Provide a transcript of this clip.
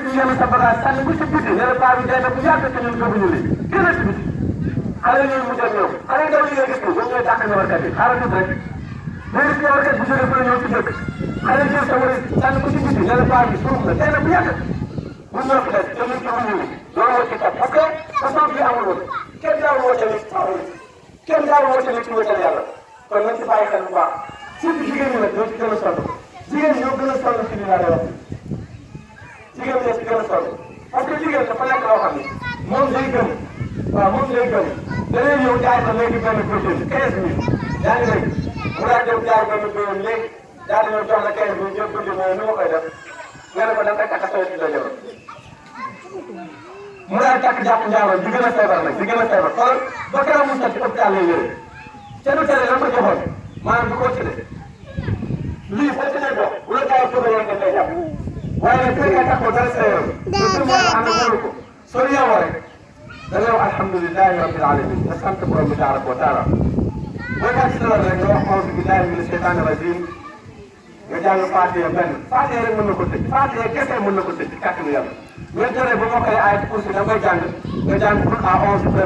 ñu yenu sa bagage sànni ko ci biti ne la paa bi dee na bu yàgg te ñun gëmuñu li génn ci biti xale ñooy mujj ak ñoom xale ndaw yi ngay gis ñoom ñooy dàq ñëwarkat yi xaaral nit rek léegi si ñëwarkat bu jógee fële ñëw ci dëkk xale jël sa wari sànni ko ci biti ne la paa bi suuf na dee na bu yàgg bu ñoo fi des te ñun gëmuñu li loolu moo ci tax parce que façon bi amul woon kenn daawul woote nit kenn daawul woote nit ci wéetal yàlla kon nañ ci bàyyi xel bu baax surtout jigéen ñi nag ñoo ci gën a sonn jigéen ñi ñoo gën a sonn ci li laa lay wax jigéen ñi ci gën a sonn parce que jigéen dafa nekk loo xam ne moom day gëm waaw moom day gëm da ngay ñëw jaay ko léegi benn protéine 15000 yaa ngi dégg mu daal dem jaay benn protéine léegi daal di ñëw jox la 15000 jël protéine nu ma koy def nga ne ko da nga koy takk sa di la jabar mu daal takk jàpp njaaroon di gën a feebar nag di gën a feebar xool ba keroog mu sotti hôpital lay wéree te du tere la ko joxoon maanaam du continuer lii boo ci lay dox bu la gars yi bëgg a yëngal lay jàpp waaye nag fekkee taxaw dara sa yaram te moo ànd ak ko soo yeewoo rek da ngay wax alhamdulilahi rabbil alamin nga sant borom bi tabaraka wa taala boo gàtt si loolu rek nga wax auzu billahi mina shaytani rajim nga jàng Faatiha benn Faatiha rek mën na ko tëj Faatiha kese mën na ko tëj ci kàttanu yàlla mais tere bu ma koy ayat kursi da ngay jàng nga jàng pour à 11